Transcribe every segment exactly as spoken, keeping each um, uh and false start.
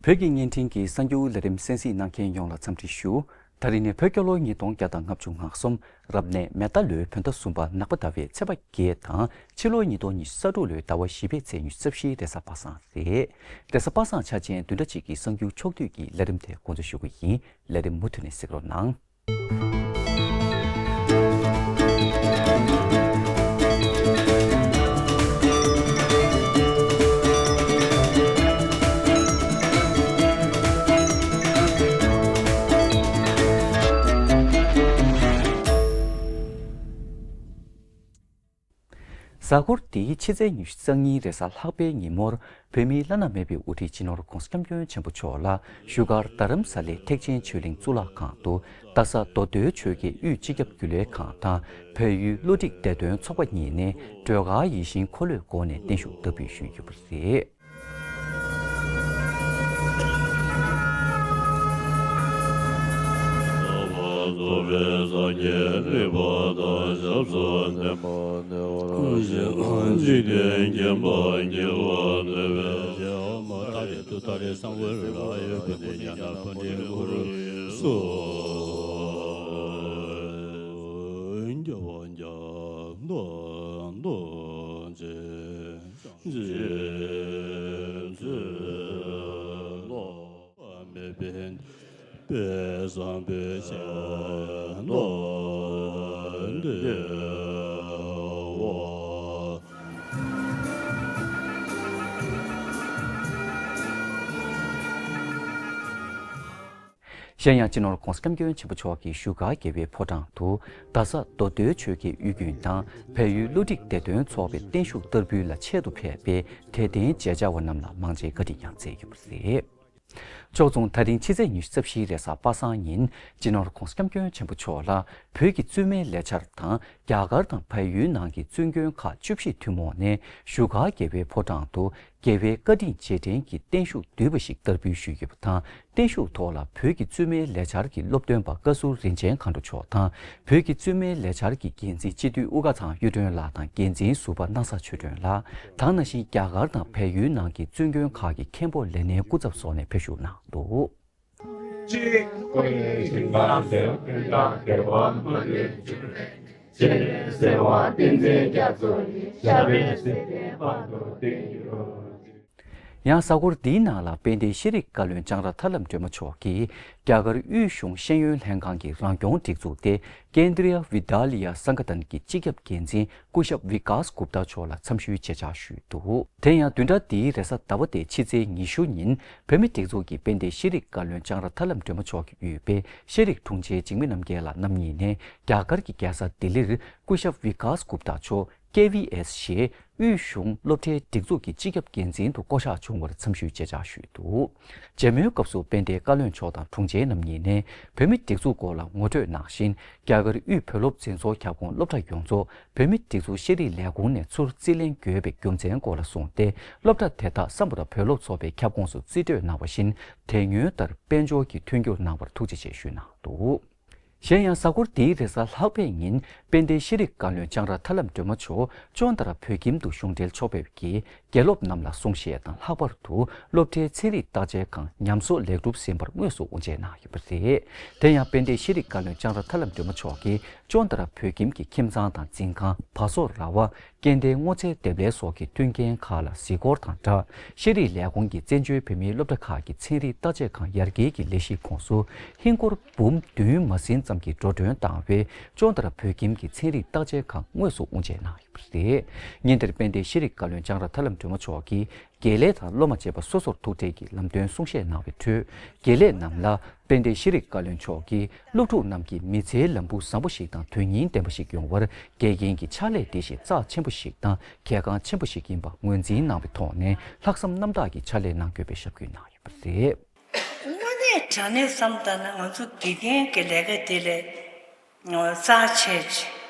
བོད་ཀྱི་བརྙན་འཕྲིན་གྱི་གསར་འགྱུར་ལས་རིམ་གསན་གཟིགས་གནང་མཁན་ཡོངས་ལ་འཚམས་འདྲི་ཞུ། ད་རིང་ནི་བོད་རྒྱལ་ལོ་ཉིས་སྟོང་བརྒྱ་དང་ལྔ་བཅུ་ང་གསུམ་རབ་གནས་མེ་རྟ་ལོའི་བོད་ཟླ་གསུམ་པ་ནག་པ་ཟླ་བའི་ཚེས་པ་བརྒྱད་དང་ཕྱི་ལོ་ཉིས་སྟོང་ཉི་ཤུ་རྩ་དྲུག་ལོའི་ཟླ་བ་བཞི་པའི་ཚེས་ཉི་ཤུ་རྩ་བཞིའི་རེས་གཟའ་པ་སངས་རེད། རེས་གཟའ་པ་སངས་ཆ་ཅན་བདུན་ཕྲག་གཅིག་གི་གསར་འགྱུར་ཕྱོགས་བསྡུས་ཀྱི་ལས་རིམ་དེ་འགོ་འཛུགས་ཞུ་གི་ཡིན། ལས་རིམ་མུ་མཐུད་ནས་གཟིགས་རོགས་གནང་། གཟའ་འཁོར་འདིའི་ཕྱི་ཚེས་ཉི་ཤུ་རྩ་གཉིས་རེས་གཟའ་ལྷག་པའི་ཉིན་མོར། བོད་མིའི་བླ་ན་མེད་པའི་དབུ་ཁྲིད་སྤྱི་ནོར་༧གོང་ས་༧སྐྱབས་མགོན་ཆེན་པོ་མཆོག་ལ་བཞུགས་སྒར་རྡ་རམ་ས་ལའི་ཐེག་ཆེན་ཆོས་གླིང་གཙུག་ལག་ཁང་དུ་རྡ་ས་མདོ་སྟོད་ཆོལ་ཁའི་དབུས་སྤྱི་ཁྱབ་རྒྱུན་ལས་ཁང་དང་བལ་ཡུལ་བློ་སྒྲིག་བདེ་དོན་ཚོགས་པ་གཉིས་ནས་སྒྲོལ་དཀར་ཡིད་བཞིན་འཁོར་ལོའི་སྒོ་ནས་བརྟན་བཞུགས་བསྟར་འབུལ་ཞུས་ཡོད་པ་རེད། གཞན་ཡང་སྤྱི་ནོར་༧གོང་ས་༧སྐྱབས་མགོན་ཆེན་པོ་མཆོག་གིས་བཞུགས་སྒར་རྒྱལ་བའི་ཕོ་བྲང་དུ་རྡ་ས་མདོ་སྟོད་ཆོལ་ཁའི་དབུས་རྒྱུན་དང་བལ་ཡུལ་བློ་སྒྲིག་བདེ་དོན་ཚོགས་པའི་བརྟན་བཞུགས་བསྟར་འབུལ་ལ་ཆེད་དུ་ཕེབས་པའི་དད་ལྡན་མཇལ་བཅར་བ་རྣམས་ལ་མང་མཇལ་བཀའ་དྲིན་ཡང་སྩལ་ཡོད་པ་རེད། ཕྱོགས་མཚུངས་ད་རིང་ཕྱི་ཚེས་ཉི་ཤུ་རྩ་བཞི་རེས་གཟའ་པ་སངས་ཉིན་སྤྱི་ནོར་༧གོང་ས་༧སྐྱབས་མགོན་ཆེན་པོ་མཆོག་ལ་བོད་ཀྱི་བཙུན་མའི་ལས་འཆར་དང་རྒྱ་གར་དང་བལ་ཡུལ་ནང་གི་བཙུན་དགོན་ཁག་བཅུ་བཞི་ཐུན་མོང་ནས་བཞུགས་སྒར་རྒྱལ་བའི་ཕོ་བྲང་དུ་རྒྱལ་བའི་བཀའ་དྲིན་རྗེས་དྲན་གྱི་བརྟན་བཞུགས་བསྡུས་པ་ཞིག་བསྟར་འབུལ་ཞུས་ཡོད་པ་དང་། བརྟན་བཞུགས་ཐོག་ལ་བོད་ཀྱི་བཙུན་མའི་ལས་འཆར་གྱི་སློབ་སྟོན་པ་བཀའ་ཟུར་རིན་ཆེན་མཁའ་འགྲོ་མཆོག་དང་། བོད་ཀྱི་བཙུན་མའི་ལས་འཆར་གྱི་འགན་འཛིན་སྤྱི་འཐུས་དབུ་དཀར་ཚང་གཡུ་སྒྲོན་ལགས་དང་འགན་འཛིན་ཟུར་པ་སྣང་ས་ཆོས་སྒྲོན་ལགས། ད་ག་ནང་བཞིན་རྒྱ་གར་དང་བལ་ཡུལ་ནང་གི་བཙུན་དགོན་ཁག་གི་མཁན་པོ་ལས་སྣེའི་སྐུ་ཚབ་སོགས་ནས་ཕེབས་བཞུགས་གནང་འདུག། ཡང་གཟའ་འཁོར་འདིའི་ནང་ལ་དཔལ་ལྡན་ཤེས་རིག་བཀའ་བློན་ལྕང་ར་ཐར་ལམ་སྒྲོལ་མ་མཆོག་གིས་རྒྱ་གར་དབུས་གཞུང་ཤེས་ཡོན་ལྷན་ཁང་གི་རང་སྐྱོང་སྒྲིག་འཛུགས་ཏེ་Kendriya Vidyalaya Sangathan གྱི་སྤྱི་ཁྱབ་འགན་འཛིན་སྐུ་ཞབས་Vikas Gupta མཆོག་ལ་འཚམས་ཞུའི་མཇལ་བཅར་ཞུས་འདུག། དེ་ཡང་བདུན་ཕྲག་འདིའི་རེས་གཟའ་ཟླ་བ་སྟེ་ཕྱི་ཚེས་ཉི་ཤུ་ཉིན་བོད་མིའི་སྒྲིག་འཛུགས་ཀྱི་དཔལ་ལྡན་ཤེས་རིག་བཀའ་བློན་ལྕང་ར་ཐར་ལམ་སྒྲོལ་མ་མཆོག་གིས་དབུས་པའི་ཤེས་རིག་དྲུང་ཆེ་འཇིགས་མེད་རྣམ་རྒྱལ་ལགས་རྣམ་གཉིས་ནས་རྒྱ་གར་གྱི་རྒྱལ་ས་ལྡི་ལིར་སྐུ་ཞབས་Vikas Gupta མཆོག་ཀེ་ཝི་ཨེས་ཞེས་དབུས་གཞུང་སློབ་གྲྭའི་སྒྲིག་འཛུགས་ཀྱི་སྤྱི་ཁྱབ་འགན་འཛིན་དུ་བསྐོ་གཞག་བྱུང་བར་འཚམས་ཞུའི་མཇལ་བཅར་ཞུས་འདུག། མཇལ་མོལ་སྐབས་སུ་དཔལ་ལྡན་བཀའ་བློན་མཆོག་དང་དྲུང་ཆེ་རྣམ་གཉིས་ནས་བོད་མིའི་སྒྲིག་འཛུགས་སྐོར་ལ་ངོ་སྤྲོད་གནང་བཞིན། རྒྱ་གར་དབུས་བོད་སློབ་འཛིན་ཚོགས་ཁྱབ་ཁོངས་སློབ་གྲྭ་ཡོངས་རྫོགས་བོད་མིའི་སྒྲིག་འཛུགས་ཤེས་རིག་ལས་ཁུངས་ནས་ཚུར་རྩིས་ལེན་དགོས་པའི་རྒྱུ་མཚན་སྐོར་ལ་གསུངས་ཏེ། སློབ་གྲྭ་དེ་དག་སམ་བྷོ་ཊ་བོད་སློབ་ཚོགས་པའི་ཁྱབ་ཁོངས་སུ་རྩིས་སྤྲོད་གནང་བ་བཞིན། དེ་སྔོན་ལྟར་དཔལ་འབྱོར་གྱི་མཐུན་འགྱུར་གནང་བར་ཐུགས་རྗེ་ཆེ་ཞུས་གནང་འདུག། གཞན་ཡང་གཟའ་འཁོར་འདིའི་རེས་གཟའ་ལྷག་པའི་ཉིན་དཔལ་ལྡན་ཤེས་རིག་བཀའ་བློན་ལྕང་ར་ཐར་ལམ་སྒྲོལ་མ་མཆོག་ཅོན་ཏ་ར་བོད་ཁྱིམ་དུ་གཞུང་འབྲེལ་ཕྱོགས་ཕེབས་ཀྱིས་དགེ་སློབ་རྣམས་ལ་གསུང་བཤད་དང་ལྷག་པར་དུ་སློབ་གྲྭའི་ཚན་རིག་བརྟག་དཔྱད་ཁང་ཉམས་གསོ་ལེགས་གྲུབ་ཟིན་པར་དངོས་སུ་དབུ་འབྱེད་གནང་ཡོད་པ་རེད། དེ་ཡང་དཔལ་ལྡན་ཤེས་རིག་བཀའ་བློན་ལྕང་ར་ཐར་ལམ་སྒྲོལ་མ་མཆོག་གིས་ཅོན་ཏ་ར་བོད་ཁྱིམ་གྱི་ཁྱིམ་ཚང་དང་འཛིན་ཁང་བ་སོ་ར་བ། སྐྱེ་ལྡན་སྔོ་ཚལ་འདེབས་ལས་སོགས་ཀྱི་མཐུན་རྐྱེན་ཁག་ལ་གཟིགས་སྐོར་དང་སྦྲགས། ཤེས་རིག་ལས་ཁུངས་ཀྱིས་བཙན་བྱོལ་བོད་མིའི་སློབ་གྲྭ་ཁག་གི་ཚན་རིག་བརྟག་དཔྱད་ཁང་ཡར་རྒྱས་ཀྱི་ལས་གཞིའི་ཁོངས་སུ་ཧིན་སྒོར་འབུམ་བདུན་མ་ཟིན་ཙམ་གྱི་འགྲོ་གྲོན་བཏང་བའི་ཅོན་ཏ་ར་བོད་ཁྱིམ་གྱི་ཚན་རིག་བརྟག་དཔྱད་ཁང་དངོས་སུ་དབུ་འབྱེད་གནང་ཡོད་པ་རེད། ཉིན་དེར་དཔལ་ལྡན་ཤེས་རིག་བཀའ་བློན་ལྕང་ར་ཐར་ལམ་སྒྲོལ་མ་མཆོག་གིས་དགེ་ལས་དང་སློབ་མ་བཅས་པ་སོ་སོར་ཐུག་འཕྲད་ཀྱིས་ལམ་སྟོན་གསུང་བཤད་གནང་བའི་ཁྲོད། དགེ་ལས་རྣམས་ལ་དཔལ་ལྡན་ཤེས་རིག་བཀའ་བློན་མཆོག་གིས་སློབ་ཕྲུག་རྣམས་ཀྱི་མི་ཚེའི་ལམ་བུ་བཟང་པོ་ཞིག་དང་དོན་སྙིང་ལྡན་པ་ཞིག་ཡོང་བར་དགེ་རྒན་གྱི་ཕྱག་ལས་དེ་བཞིན་རྩ་ཆེན་པོ་ཞིག་དང་གལ་འགངས་ཆེན་པོ་ཞིག་ཡིན་པ་ངོས་འཛིན་གནང་བའི་ཐོག་ནས་ལྷག་བསམ་རྣམ་དག་གིས་ཕྱག་ལས་གནང་དགོས་པའི་ཞབས་སྐུལ་གནང་ཡོད་པ་རེད། དངོས་གནས་དྲང་གནས་བསམ་བཏང་ན་ང་ཚོ་དགེ་རྒན་གྱི་ལས་ཀ་དེ་ལས་རྩ་ཆེ་ཆེ།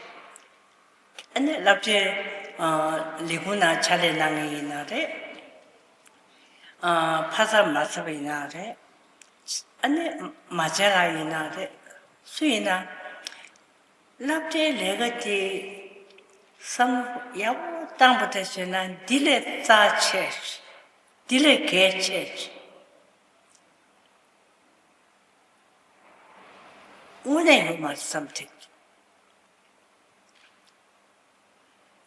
ཨ་ནི་སློབ་གྲྭའི་ལས་ཁུངས་ནང་ཕྱག་ལས་གནང་མཁན་ཡིན་ན་རེད། ཕ་ཚབ་མ་ཚབ་ཡིན་ན་རེད། ཨ་ནི་མ་བྱན་ལགས་ཡིན་ན་རེད། སུ་ཡིན་ན། སློབ་གྲྭའི་ལས་ཀ་དེ་བསམ་བློ་ཡག་པོ་བཏང་པ་དེ་བྱས་ན་འདི་ལས་རྩ་ཆེ། འདི་ལས་གལ་ཆེ། དངོས་གནས་ཡོད་མ་རེད་བསམ་དྲན།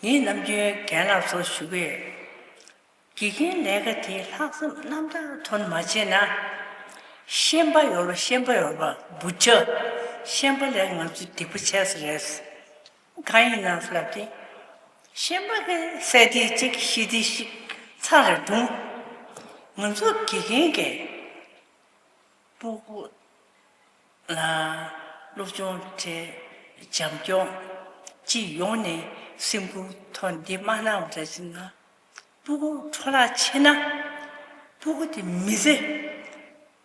ངས་ནམ་རྒྱུན་རྒན་ལགས་ཚོར་ཞུ་གི་ཡོད། དགེ་རྒན་ལས་ཀ་དེ་ལྷག་བསམ་རྣམ་དག་ཐོག་ནས་མ་བྱས་ན། ཤན་པ་ཡོད་ལ་ཤན་པ་ཡོད་པ་བུ་ཆ། ཤན་པ་ལས་ང་ཚོ་སྡིག་པ་ཆེ་ས་རེད། གང་ཡིན་ན་ལབ་དེ། ཤན་པ་གི་སད་དེ་གཅིག་ཤི་དེ་ཞིག་ཚར་རེ་བརྡུང་། ང་ཚོ་དགེ་རྒན་གྱི་སྤུ་གུ་ལ་སློབ་སྦྱོང་སྤྲད། བྱམས་སྐྱོང་། སྤྱི་ཡོངས་ནས་སེམས་ཁུར་ཐོག་འདི་མ་གནང་བ་འདྲ་ཞིག་ན། སྤུ་གུ་འཕྲོ་བརླག་ཆེ་ན། སྤུ་གུ་དེ་མི་ཚེ།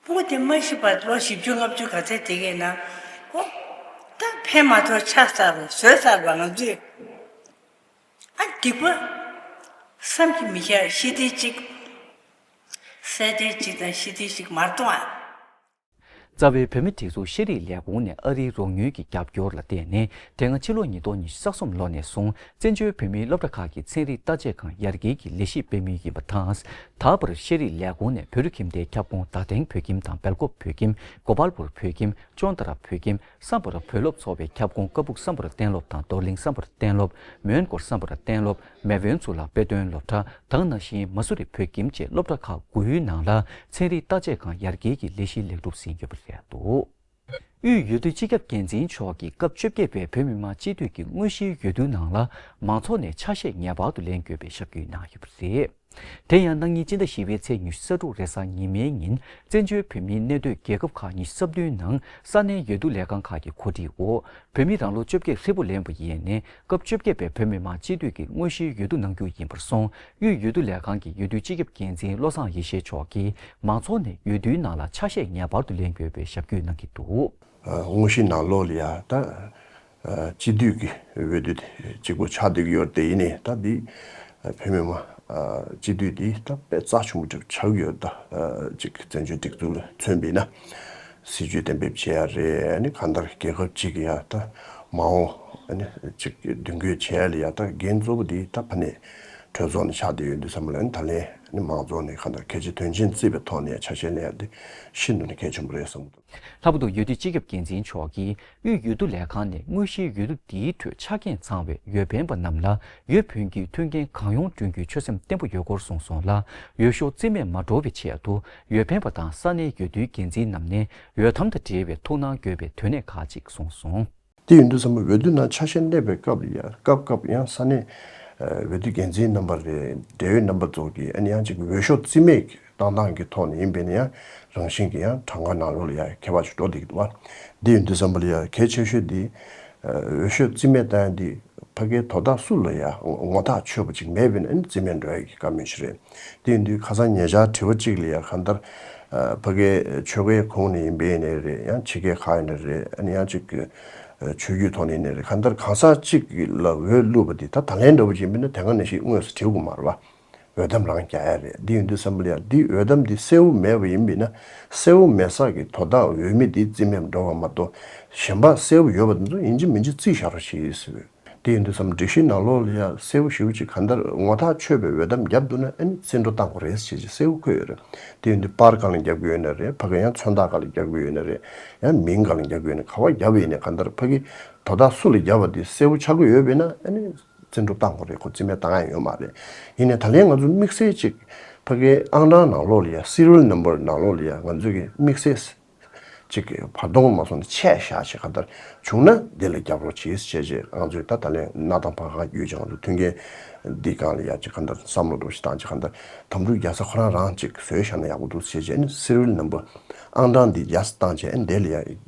སྤུ་གུ་དེ་མ་ཤི་བར་ལོ་བཞི་བཅུ་ལྔ་བཅུ་ག་ཚད་བསྡད་ཀྱི་ན། ཨོ། ད་ཕན་མ་ཐོགས་ཆགས་ཚར་བ་བཟོས་ཚར་བ་ང་ཚོས། ཨ་སྡིག་པ། བསམ་གྱིས་མི་ཁྱབ་ཤི་དེ་གཅིག་སད་དེ་གཅིག་དང་ཤི་དེ་གཅིག་མར་གཏོང་ཨ། རྩ་བའི་བོད་མི་སྒྲིག་འཛུགས་ཤེས་རིག་ལས་ཁུངས་ནས་ཨ་རིའི་རོགས་དངུལ་གྱི་རྒྱབ་སྐྱོར་ལ་བརྟེན་ནས། དེ་སྔ་ཕྱི་ལོ་ཉིས་སྟོང་ཉི་ཤུ་རྩ་གསུམ་ལོ་ནས་བཟུང་བཙན་བྱོལ་བོད་མིའི་སློབ་གྲྭ་ཁག་གི་ཚན་རིག་བརྟག་དཔྱད་ཁང་ཡར་རྒྱས་ཀྱི་ལས་གཞི་སྤེལ་མུས་ཡིན་པ་དང་། ད་བར་ཤེས་རིག་ལས་ཁུངས་ནས་བོད་རིགས་ཁྱིམ་སྡེའི་ཁྱབ་ཁོངས་རྡ་སྟེང་བོད་ཁྱིམ་དང་སྦེལ་ཀོབ་བོད་ཁྱིམ། གོ་པལ་པུར་བོད་ཁྱིམ། ཅོན་ཏ་ར་བོད་ཁྱིམ། སམ་བྷོ་ཊ་བོད་སློབ་ཚོགས་པའི་ཁྱབ་ཁོངས་ཀ་སྦུག་སམ་བྷོ་ཊ་གཏན་སློབ་དང་རྡོར་གླིང་སམ་བྷོ་ཊ་གཏན་སློབ། མོན་གྷོ་སམ་བྷོ་ཊ་གཏན་སློབ། མེ་དབོན་གཙུག་ལག་དཔེ་སྟོན་སློབ་གྲྭ། ད་ག་ནང་བཞིན་མ་སུ་རི་བོད་ཁྱིམ་བཅས་སློབ་གྲྭ་ཁག་དགུའི་ནང་ལ་ཚན་རིག་བརྟག་དཔྱད་ཁང་ཡར་རྒྱས་ཀྱི་ལས་གཞི་ལེགས་གྲུབ་ཟིན་ཡོད་པ་རེད་འདུག། དབུས་འོས་བསྡུ་སྤྱི་ཁྱབ་འགན་འཛིན་མཆོག་གིས་སྐབས་བཅོ་བརྒྱད་པའི་བོད་མི་མང་སྤྱི་འཐུས་ཀྱི་དངོས་གཞིའི་འོས་བསྡུ་ནང་ལ་མང་ཚོགས་ནས་ཆ་ཤས་ངེས་པར་དུ་ལེན་དགོས་པའི་ཞབས་སྐུལ་གནང་ཡོད་པ་རེད། དེ་ཡང་གནངས་ཉིན་སྤྱི་ཟླ་བཞི་པའི་ཚེས་ཉི་ཤུ་རྩ་དྲུག་རེས་གཟའ་ཉི་མའི་ཉིན་བཙན་བྱོལ་བོད་མིའི་གནས་སྡོད་རྒྱལ་ཁབ་ཁག་ཉི་ཤུ་རྩ་བདུན་ནང་ས་གནས་འོས་བསྡུ་ལས་ཁང་ཁག་གི་གོ་སྒྲིག་འོག་བོད་མི་རང་ལོ་བཅོ་བརྒྱད་ཧྲིལ་པོ་ལོན་པ་ཡིན་ནའི་སྐབས་བཅོ་བརྒྱད་པའི་བོད་མི་མང་སྤྱི་འཐུས་ཀྱི་དངོས་གཞིའི་འོས་བསྡུ་གནང་རྒྱུ་ཡིན་པར་སོང་། དབུས་འོས་བསྡུ་ལས་ཁང་གི་འོས་བསྡུ་སྤྱི་ཁྱབ་འགན་འཛིན་བློ་བཟང་ཡེ་ཤེས་མཆོག་གིས་མང་ཚོགས་ནས་འོས་བསྡུའི་ནང་ལ་ཆ་ཤས་ངེས་པར་དུ་ལེན་དགོས་པའི་ཞབས་སྐུལ་གནང་གི་འདུག། དངོས་གཞི་ནང་ལོགས་ལ་ཡ་ད། སྤྱི་འཐུས་ཀྱི་འོས་བསྡུ་དེ་གཅིག་པོ་ཆགས་བསྡད་ཀྱི་ཡོད་རེད། དེ་ཡིན་ནའི་ད་འདི་བོད་མི་མང་སྤྱི་འཐུས་འདི་ད་དཔེ་རྩ་ཆེན་པོ་ཅིག་ཆགས་ཀྱི་ཡོད། ད་ཅིག་བཙན་བྱོལ་སྒྲིག་འཛུགས་ལ་མཚོན་པ་ཡིན་ན་སྲིད་ཇུས་གཏན་འབེབས་བྱེད་ཡ་རེད། ཨ་ནི་གང་ལྟར་རྒྱལ་ཁབ་ཅིག་གི་ཡ་ད་མ་འོངས་ཨ་ནི་ཅིག་མདུན་སྐྱོད་བྱེད་ཡ་ལ་ཡ་ད་འགན་གཙོ་བོ་འདི་ད་ཕ་ནས་གྲོས་ཚོགས་ནས་ཆགས་བསྡད་ཡོད་དུས་ཙམ་པ་ལ་ཨ་ནི་ད་ལན་ཨ་ནི་མང་ཚོགས་ནས་གང་ལྟར་གལ་ཆེ་དོན་ཆེན་བརྩིས་པའི་ཐོག་ནས་ཆ་ཤས་ལེན་ཡ་འདི་ཤིན་ཏུ་ནས་གལ་ཆེན་པོ་རེད་བསམ་གྱི་འདུག། ལྷག་པར་དུ་འོས་བསྡུ་སྤྱི་ཁྱབ་འགན་འཛིན་མཆོག་གིས་དབུས་འོས་བསྡུ་ལས་ཁང་ནས་དངོས་གཞིའི་འོས་བསྡུ་འདིའི་ཁྲོད་ཆ་རྐྱེན་ཚང་བའི་འོས་འཕེན་པ་རྣམས་ལ་འོས་འཕེན་རྒྱུའི་མཐུན་རྐྱེན་གང་ཡོང་བསྐྲུན་རྒྱུའི་ཆོད་སེམས་བརྟན་པོ་ཡོད་སྐོར་གསུངས་སོང་ལ། འོས་ཤོག་རྩིས་མེད་མ་འགྲོ་བའི་ཆེད་དུ་འོས་འཕེན་པ་དང་ས་གནས་འོས་བསྡུའི་འགན་འཛིན་རྣམས་ནས་འོས་ཐམ་དང་འབྲེལ་བའི་ཐུགས་སྣང་དགོས་པའི་དོན་གནད་ཁག་ཅིག་གསུངས་སོང་། དེ་ཡིན་དུས་ཙམ་པ་འོས་བསྡུ་ནང་ཆ་ཤས་གནས་པའི་སྐབས་ལ་ཡ་སྐབས་སྐབས་ཡང་ས་གནས་འོས་བསྡུ་འགན་འཛིན་རྣམ་པ་རེད། འབྲེལ་ཡོད་རྣམ་པ་ཚོ་གིས་ཨ་ནི་ཡང་ཅིག་འོས་ཤོག་རྩིས་མེད་བཏང་སྟངས་ཀྱི་ཐོག་ནས་ཡིན་པས་ན་ཡང་རང་བཞིན་གྱིས་ཡང་གྲངས་ཀ་ནང་ལོགས་ལ་ཡང་ཁྱད་པར་ཅིག་འགྲོ་བསྡད་ཀྱི་འདུག་བ། འདི་ཡིན་དུས་ཙམ་པ་ལ་ཡང་གལ་ཆེ་ཤོས་འདི་འོས་ཤོག་རྩིས་མེད་བཏང་ཡ་འདི་ཕ་གིའི་དོ་བདག་སུ་ལ་ཡང་ངོ་ཐག་ཆོད་པ་ཅིག་མེད་པས་ན་ཨ་ནི་རྩིས་མེད་འགྲོ་ཡ་གི་བཀའ་མོལ་ཞིག་རེད། དེ་ཡིན་དུས་ཁ་སང་ཉེ་ཆར་དྲི་བ་གཅིག་ལ་ཡང་གང་ལྟར་ཕ་གིའི་ཆོལ་ཁའི་ཁོངས་ནས་ཡིན་པ་ཡིན་ནའི་རེད། ཡང་ཕྱི་རྒྱལ་ཁག་ཡིན་ནའི་རེད། ཨ་ནི་ཡང་ཅིག་ཆོས་བརྒྱུད་ཐོག་ནས་ཡིན་ནའི་རེད། གང་ལྟར་གང་ཟག་གཅིག་ལ་འོས་བླུགས་པ་དེ་ད་ད་ལན་འདྲ་པོ་ཅིག་ཡིན་པ་ཡིན་ན་དེ་སྔ་ནང་བཞིན་དངོས་སུ་བྲིས་དགོས་མ་རེད་བ། འོས་ཐམ་རང་རྒྱག་ཡ་རེད། འདི་ཡིན་དུས་ཙམ་པ་ལ་ཡང་འདི་འོས་ཐམ་འདི་གསལ་བོ་མེད་པ་ཡིན་པ་ཡིན་ན་གསལ་བོ་མེད་ས་གི་དོ་བདག་འོས་མི་འདི་རྩིས་མེད་འགྲོ་བ་མ་གཏོགས་གཞན་པ་གསལ་བོ་ཡོད་པ་དེ་ཚོ་ཡིན་གཅིག་མིན་གཅིག་རྩིས་བཞག་རོགས་བྱེད་ཟེར་བས། དེ་ཡིན་དུས་ཙམ་སྒྲིག་གཞི་ནང་ལོགས་ལ་ཡང་གསལ་བོ་ཞེ་པོ་ཅིག་གང་ལྟར་ངོ་ཐག་ཆོད་པའི་འོས་ཐམ་བརྒྱབ་འདུག་ན་ཨ་ནི་རྩིས་འགྲོ་བཏང་དགོས་རེད་ཞེས་ཅིག་གསལ་བོ་འཁོད་ཡོད་རེད། དེ་ཡིན་དུས་པར་སྒང་ལ་རྒྱབ་དགོས་ཡོད་ན་རེད། ཕ་གི་ཡང་མཚོན་རྟགས་སྒང་ལ་རྒྱབ་དགོས་ཡོད་ན་རེད། ཡང་མིང་སྒང་ལ་རྒྱབ་དགོས་ཡོད་ན་ག་པར་རྒྱབ་ཡིན་ནའི་གང་ལྟར་ཕ་གི་དོ་བདག་སུ་ལ་རྒྱབ་པ་དེ་གསལ་བོ་ཆགས་ཀྱི་ཡོད་པས་ན་ཨ་ནི་རྩིས་འགྲོ་བཏང་དགོས་རེད། ཁོ་རྩིས་མེད་བཏང་ཡ་ཡོད་མ་རེད། ཡིན་ནའི་ད་ལན་ང་ཚོ་དམིགས་བསལ་ཅིག་ཕ་གི་ཨང་གྲངས་ནང་ལོགས་ལ་ཡང་serial number་ནང་ལོགས་ལ་ཡང་ང་ཚོ་གི་དམིགས་བསལ་ཅིག་བར་སྟོང་མ་སོང་ནས་ཆད་བཞག་བྱས་གང་ལྟར་བྱུང་ན་འདི་ལ་རྒྱབ་རོགས་གྱིས་ཞེས་བྱས་ང་ཚོས་ད་ད་ལན་གནའ་དང་བར་ཁ་བརྒྱུད་ཅིག་ང་ཚོ་མཐུན་རྐྱེན་འདི་སྒང་ལ་ཡ་ཅིག་གང་ལྟར་བསམ་བློ་འདྲ་ཞིག་བཏང་ཅིག་གང་ལྟར་དམ་ཕྲུག་རྒྱག་ས་ཁོ་རང་རང་ཅིག་བཟོས་བཞག་ན་ཡག་པོ་འདུག་ཞེས་བྱས་ནས་serial number་ཨང་གྲངས་འདི་རྒྱག་ས་བཏང་བྱས་འདི་ལ་ཡ་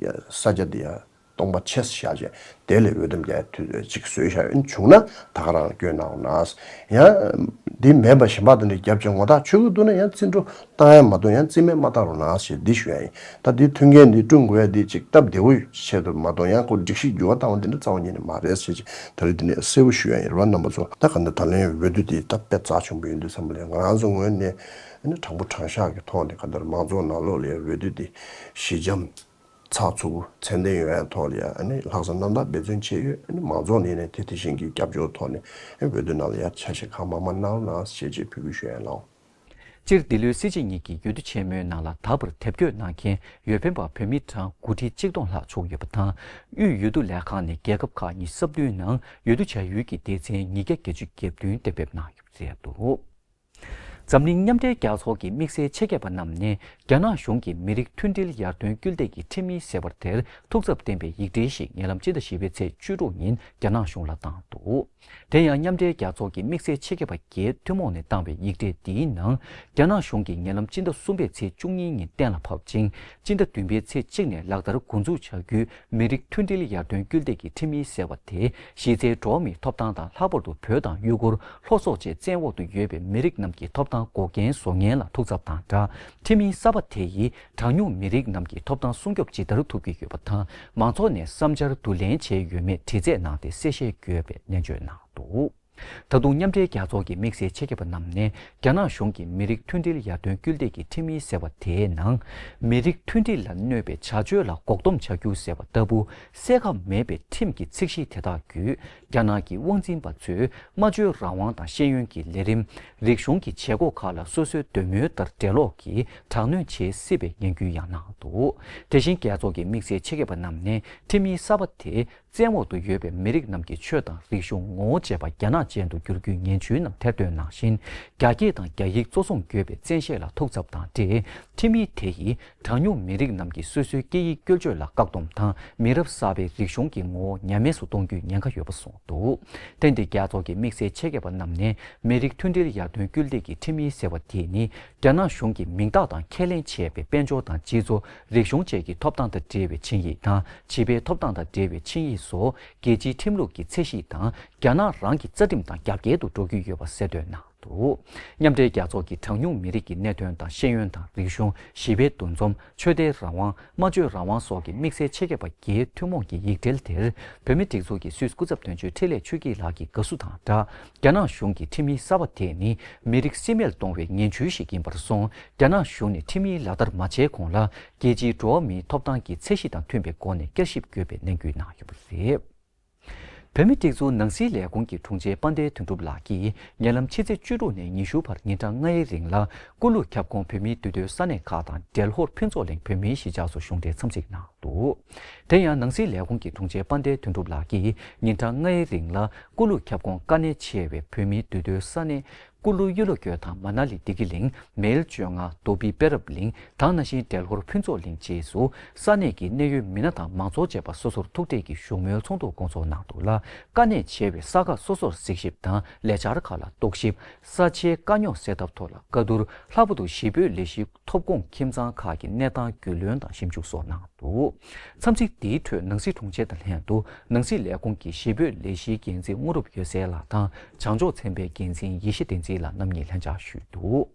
ས་ཆ་འདི་ཡ་སྟོང་པ་ཆེ་ས་བཞག་བྱས་དེ་ལས་འོས་འདེམས་རྒྱག་ཡ་དུས་ཅིག་བཟོས་བཞག་ཡོད། བྱུང་ན་ད་ག་རང་སྐྱོན་གནང་རོགས་གནང་། ཡང་འདི་མེད་པ་གཞན་པ་དེ་འདྲ་རྒྱབ་བྱས་ངོ་ཐག་ཆོད་ཀྱི་འདུག་ན་ཡང་རྩིས་འགྲོ་བཏང་ཡ་མ་གཏོགས་ཡང་རྩིས་མེད་མ་བཏང་རོགས་གནང་ཞེས་འདི་ཞུ་ཡ་ཡིན། ད་འདི་མཐུན་རྐྱེན་འདི་བསྐྲུན་དགོས་ཡ་འདི་ཅིག་སྟབས་བདེ་པོའི་ཆེད་དུ་མ་གཏོགས་ཡང་ཁོ་སྒྲིག་གཞི་འགྱུར་བ་བཏང་བ་འདི་འདྲ་རྩ་བ་ཉིད་ནས་མ་རེད་ཞེས་ཅིག་ད་རེས་འདི་ནས་གསལ་པོ་ཞུ་ཡ་ཡིན། རེད་བ། རྣམ་པ་ཚོ་ད་ག་འདི་ད་ལན་འོས་བསྡུ་འདི་ད་དཔེ་རྩ་ཆེན་པོ་ཡིན་དུས་ཙམ་པ་ལས་ང་རང་ཚོ་ངོས་ནས་ཨ་ནི་དྲང་པོ་དྲང་བཞག་གི་ཐོག་ནས་ག་འདིར་མང་ཚོགས་ནང་ལོགས་ལ་ཡ་འོས་བསྡུ་འདི་ཞི་འཇམ་ཚགས་ཚུད་པོ་ཚད་ལྡན་ཡོང་ཡ་ཐོག་ལ་ཡ་ཨ་ནི་ལྷག་བསམ་རྣམ་དག་འབད་བརྩོན་བྱས་ཡོད། ཨ་ནི་མང་ཚོགས་ནས་ནས་དེ་དེ་བཞིན་གྱི་སྐྱབས་བཅོལ་ཐོག་ནས་ཨ་འོས་བསྡུ་ནང་ལ་ཡ་ཆ་ཤས་གང་མང་མང་གནང་རོགས་གནང་ཞེས་ཅིག་འབོད་སྐུལ་ཞུ་ཡ་ལགས། སྤྱིར་འདི་ལོའི་སྲིད་སྤྱི་གཉིས་ཀྱི་འོས་བསྡུ་ཆེན་མོའི་ནང་ལ་ད་བར་དེབ་སྐྱོར་གནང་མཁན་འོས་འཕེན་པ་བོད་མི་གྲངས་དགུ་ཁྲི་གཅིག་སྟོང་ལྷག་བྱུང་ཡོད་པ་དང་། དབུས་འོས་བསྡུ་ལས་ཁང་ནས་རྒྱལ་ཁབ་ཁག་ཉི་ཤུ་རྩ་བདུན་ནང་འོས་བསྡུ་བྱ་ཡུལ་གྱི་སྡེ་ཚན་ཉིས་བརྒྱ་བརྒྱད་ཅུ་གྱ་བདུན་གཏན་འབེབས་གནང་ཡོད་པ་རེད་འདུག་འཛམ་གླིང་མཉམ་འབྲེལ་རྒྱལ་ཚོགས་ཀྱི་དམིགས་བསལ་ཆེད་མཁས་པ་རྣམས་ནས་རྒྱ་ནག་གཞུང་གིས་མི་རིགས་མཐུན་སྒྲིལ་ཡར་ཐོན་སྐུལ་འདེད་ཀྱི་ཁྲིམས་ཡིག་ཟེར་བ་དེར་ཐུགས་འཚབ་བསྟན་པའི་ཡིག་འབྲེལ་ཞིག་ཉེ་ལམ་སྤྱི་ཟླ་བཞི་པའི་ཚེས་བཅུ་དྲུག་ཉིན་རྒྱ་ནག་གཞུང་ལ་བཏང་འདུག་དེ་ཡང་མཉམ་འབྲེལ་རྒྱལ་ཚོགས་ཀྱི་དམིགས་བསལ་ཆེད་མཁས་པ་བརྒྱད་ཐུན་མོང་ནས་བཏང་བའི་ཡིག་འབྲེལ་འདིའི་ནང་། རྒྱ་ནག་གཞུང་གིས་ཉེ་ལམ་སྤྱི་ཟླ་གསུམ་པའི་ཚེས་བཅུ་གཉིས་ཉིན་གཏན་ལ་ཕབ་ཅིང་། སྤྱི་ཟླ་བདུན་པའི་ཚེས་གཅིག་ནས་ལག་བསྟར་འགོ་འཛུགས་བྱ་རྒྱུའི་མི་རིགས་མཐུན་སྒྲིལ་ཡར་ཐོན་སྐུལ་འདེད་ཀྱི་ཁྲིམས་ཡིག་ཟེར་བ་དེ་གཞི་རྩའི་འགྲོ་བ་མིའི་ཐོབ་ཐང་དང་། ལྷག་པར་དུ་བོད་དང་ཡུ་གུར། ལྷོ་སོག་བཅས་བཙན་འོག་ཏུ་ཡོད་པའི་མི་རིགས་རྣམས་ཀྱི་ཐོབ་ཐང་འགོག་རྐྱེན་བཟོ་མཁན་ལ་ཐུགས་འཚབ་དང་སྦྲགས། ཁྲིམས་ཡིག་གསར་པ་དེ་ཡིས་གྲངས་ཉུང་མི་རིགས་རྣམས་ཀྱི་ཐོབ་ཐང་སྲུང་སྐྱོབ་ཇི་ལྟར་ཐུབ་ཀྱི་ཡོད་པ་དང་། མང་ཚོགས་ནས་བསམ་འཆར་བསྡུ་ལེན་བྱས་ཡོད་མེད་དྲི་རྩད་གནང་སྟེ་གསལ་བཤད་དགོས་པའི་ནན་བརྗོད་གནང་འདུག་ད་དུང་མཉམ་འབྲེལ་རྒྱལ་ཚོགས་ཀྱི་དམིགས་བསལ་ཆེད་མཁས་པ་རྣམས་ནས་རྒྱ་ནག་གཞུང་གིས་མི་རིགས་མཐུན་སྒྲིལ་ཡར་ཐོན་སྐུལ་འདེད་ཀྱི་ཁྲིམས་ཡིག་ཟེར་བ་དེའི་ནང་། མི་རིགས་མཐུན་སྒྲིལ་ལ་གནོད་པའི་བྱ་སྤྱོད་ལ་འགོག་སྡོམ་བྱ་རྒྱུ་ཟེར་བ་ལྟ་བུ་གསལ་ཁ་མེད་པའི་ཁྲིམས་ཀྱི་ཚིག་གཞི་དེ་དག་བརྒྱུད། རྒྱ་ནག་གི་དབང་འཛིན་པ་ཚོས་སྨྲ་བརྗོད་རང་དབང་དང་ཤེས་ཡོན་གྱི་ལས་རིམ། རིག་གཞུང་གི་བྱེད་སྒོ་ཁག་ལ་སོ་སོའི་འདོད་མོས་ལྟར་འགྲེལ་ལོག་གིས་དྲག་གནོན་བྱེད་སྲིད་པའི་ངན་སྐུལ་ཡང་གནང་འདུག་དེ་བཞིན་རྒྱལ་ཚོགས་ཀྱི་དམིགས་བསལ་ཆེད་མཁས་པ་རྣམས་ནས་ཁྲིམས་ཡིག་གསར་པ་དེ། བཙན་འོག་ཏུ་ཡོད་པའི་མི་རིགས་རྣམས་ཀྱི་ཆོས་དང་རིག་གཞུང་ངོ་བོ་བཅས་པ་རྒྱ་ནག་ཅན་དུ་བསྒྱུར་རྒྱུའི་ངན་བྱུས་རྣམས་ཐེར་འདོན་ནང་བཞིན། རྒྱ་སྐད་དང་རྒྱ་ཡིག་གཙོ་བཟུང་དགོས་པའི་བཙན་ཤེད་ལ་ཐུགས་འཚབ་དང་འབྲེལ། ཁྲིམས་ཡིག་དེ་ཡིས་གྲངས་ཉུང་མི་རིགས་རྣམས་ཀྱི་སོ་སོའི་སྐད་ཡིག་སྐྱོན་བརྗོད་ལ་བཀག་སྡོམ་དང་། མི་རབས་གསར་པའི་རིག་གཞུང་གི་ངོ་བོ་ཉམས་དམས་སུ་གཏོང་རྒྱུའི་ཉེན་ཁ་ཡོད་པ་གསུངས་འདུག་དེ་འདི་རྒྱལ་ཚོགས་ཀྱི་དམིགས་བསལ་ཆེད་མཁས་པ་རྣམས་ནས་མི་རིགས་མཐུན་སྒྲིལ་ཡར་ཐོན་སྐུལ་འདེད་ཀྱི་ཁྲིམས་ཡིག་ཟེར་བ་དེ་ནི། རྒྱ་ནག་གཞུང་གིས་མིང་རྟགས་དང་ཁས་ལེན་བྱས་པའི་དཔལ་འབྱོར་དང་སྤྱི་ཚོགས། རིག་གཞུང་བཅས་ཀྱི་ཐོབ་ཐང་དང་འབྲེལ་བའི་ཆིངས་ཡིག་དང་། བྱིས་པའི་ཐོབ་ཐང་དང་འབྲེལ་བའི་ཆིངས་ཡིག་སོགས་རྒྱལ་སྤྱིའི་ཁྲིམས་ལུགས་ཀྱི་ཚད་གཞི་དང་། རྒྱ་ནག་རང་གི་རྩ་ཁྲིམས་དང་རྒྱབ་འགལ་དུ་འགྲོ་གི་ཡོད་པ་གསལ་སྟོན་གནང་འདུག་མཉམ་འབྲེལ་རྒྱལ་ཚོགས་ཀྱི་གྲངས་ཉུང་མི་རིགས་ཀྱི་གནད་དོན་དང་། ཤེས་ཡོན་དང་། རིག་གཞུང་། བྱིས་པའི་འདུ་འཛོམས། ཆོས་དད་རང་དབང་། སྨྲ་བརྗོད་རང་དབང་སོགས་ཀྱི་དམིགས་བསལ་ཆེད་མཁས་པ་བརྒྱད་ཐུན་མོང་གི་ཡིག་འབྲེལ་དེར། བོད་མིའི་སྒྲིག་འཛུགས་ཀྱི་སུད་སི་སྐུ་ཚབ་དོན་གཅོད་འཕྲིན་ལས་ཆོས་སྐྱིད་ལགས་ཀྱིས་དགའ་བསུ་དང་སྦྲགས། རྒྱ་ནག་གཞུང་གིས་ཁྲིམས་ཡིག་གསར་པ་དེ་ནི་མི་རིགས་སྲིད་མེད་གཏོང་བའི་ངན་བྱུས་ཤིག་ཡིན་པར་སོང་། རྒྱ་ནག་གཞུང་ནས་ཁྲིམས་ཡིག་ལག་བསྟར་མ་བྱས་གོང་ལ། རྒྱལ་སྤྱིའི་འགྲོ་བ་མིའི་ཐོབ་ཐང་གི་ཚད་གཞི་དང་མཐུན་པའི་སྒོ་ནས་བསྐྱར་ཞིབ་དགོས་པའི་ནན་སྐུལ་གནང་ཡོད་པ་རེད། བོད་མིའི་སྒྲིག་འཛུགས་ནང་སྲིད་ལས་ཁུངས་ཀྱི་དྲུང་ཆེ་དཔལ་ལྡན་དོན་གྲུབ་ལགས་ཀྱིས་ཉེ་ལམ་ཕྱི་ཚེས་བཅུ་དྲུག་ནས་ཉི་ཤུ་བར་ཉིན་གྲངས་ལྔའི་རིང་ལ་ཀུ་ལུ་ཁྱབ་ཁོངས་བོད་མིའི་འདུས་སྡོད་ས་གནས་ཁག་དང་འབྲས་ལྷོར་ཕུན་ཚོགས་གླིང་བོད་མིའི་གཞིས་ཆགས་སུ་གཞུང་འབྲེལ་འཚམས་གཟིགས་གནང་འདུག་དེ་ཡང་ནང་སྲིད་ལས་ཁུངས་ཀྱི་དྲུང་ཆེ་དཔལ་ལྡན་དོན་གྲུབ་ལགས་ཀྱིས་ཉིན་གྲངས་ལྔའི་རིང་ལ་ཀུ་ལུ་ཁྱབ་ཁོངས་དཀའ་གནད་ཆེ་བའི་བོད་མིའི་འདུས་སྡོད་ས་གནས་ཀུ་ལུ་གཡུ་ལོ་ཁྱོད་དང་མ་ན་ལི་བདེ་སྐྱིད་གླིང་། མལ་བཅོ་ལྔ་རྡོ་སྦིས་དཔལ་རབ་གླིང་། དེ་ནང་བཞིན་འབྲས་ལྷོར་ཕུན་ཚོགས་གླིང་བཅས་སུ་ས་གནས་ཀྱི་གནད་ཡོད་མི་སྣ་དང་མང་ཚོགས་བཅས་པ་སོ་སོར་ཐུག་འཕྲད་ཀྱིས་བཞུགས་མོལ་ཚོགས་འདུ་བསྐོང་ཚོགས་གནང་འདུག་ལ། དཀའ་གནད་ཆེ་བའི་ས་ཁག་སོ་སོར་གཟིགས་ཞིབ་དང་ལས་འཆར་ཁག་ལ་རྟོག་ཞིབ། ས་ཆའི་དཀའ་རྙོག་སེལ་ཐབས་ཐོག་ལ་བཀའ་བསྡུར། ལྷག་པར་དུ་གཞིས་སྤོས་ལས་གཞིའི་ཐོབ་ཁོངས་ཁྱིམ་ཚང་ཁག་གི་གནས་སྟངས་རྒྱུས་ལོན་དང་ཞིབ་འཇུག་སོགས་གནང་འདུག་འཚམས་གཟིགས་འདིའི་ཁྲོད་ནང་སྲིད་དྲུང་ཆེ་དང་ལྷན་དུ་ནང་སྲིད་ལས་ཁུངས་ཀྱི་གཞིས་སྤོས་ལས་གཞིའི་འགན་འཛིན་དངོས་གྲུབ་འོད་ཟེར་ལགས་དང་བྱང་ཕྱོགས་ཚན་པའི་འགན་འཛིན་ཡེ་ཤེས་བསྟན་འཛིན་ལགས་རྣམ་གཉིས་ལྷན་བཅར་ཞུས་འདུག་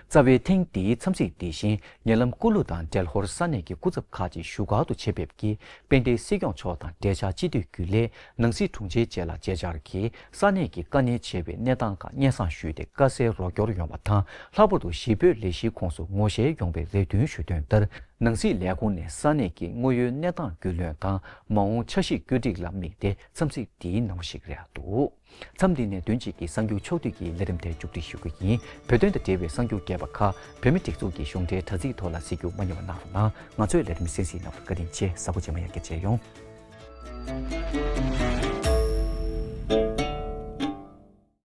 རྩ་བའི་ཐེངས་འདིའི་འཚམས་གཟིགས་འདི་བཞིན་ཉེ་ལམ་ཀུ་ལུ་དང་འབྲས་ལྷོར་ས་གནས་ཀྱི་སྐུ་ཚབ་ཁག་ཅིག་བཞུགས་སྒར་དུ་ཆེད་ཕེབས་ཀྱིས་དཔལ་ལྡན་སྲིད་སྐྱོང་མཆོག་དང་འབྲེལ་ཆགས་སྤྱི་འཐུས་རྒྱུན་ལས། ནང་སྲིད་དྲུང་ཆེ་བཅས་ལ་མཇལ་བཅར་གྱིས་ས་གནས་ཀྱི་དཀའ་ངལ་ཆེ་བའི་གནས་སྟངས་ཁག་སྙན་སེང་ཞུས་ཏེ་དཀའ་སེལ་རོགས་སྐྱོར་ཡོང་བ་དང་། ལྷག་པར་དུ་གཞིས་སྤོས་ལས་གཞིའི་ཁོངས་སུ་ངོ་ཤེས་ཡོང་བའི་རེ་འདུན་ཞུས་དོན་ལྟར། ནང་སྲིད་ལས་ཁུངས་ནས་ས་གནས་ཀྱི་དངོས་ཡོད་གནས་སྟངས་རྒྱུས་ལོན་དང་མ་འོངས་འཆར་གཞི་བཀོད་སྒྲིག་ལ་དམིགས་ཏེ་འཚམས་གཟིགས་འདིའི་གནང་བ་ཞིག་རེད་འདུག་མཚམས་འདི་ནས་བདུན་གཅིག་གི་གསར་འགྱུར་ཕྱོགས་བསྡུས་ཀྱི་ལས་རིམ་དེ་མཇུག་སྒྲིལ་ཞུ་གི་ཡིན། བོད་དོན་དང་འབྲེལ་བའི་གསར་འགྱུར་རྒྱས་པ་ཁག་བོད་མིའི་སྒྲིག་འཛུགས་ཀྱི་གཞུང་འབྲེལ་དྲ་ཚིགས་ཐོག་ལ་གཟིགས་རྒྱུ་མ་བསྙེལ་བ་གནང་རོགས་གནང་། ང་ཚོའི་ལས་རིམ་གསན་གཟིགས་གནང་བར་བཀའ་དྲིན་ཆེ། གཟའ་འཁོར་རྗེས་མ་ཡང་བསྐྱར་མཇལ་ཡོང་།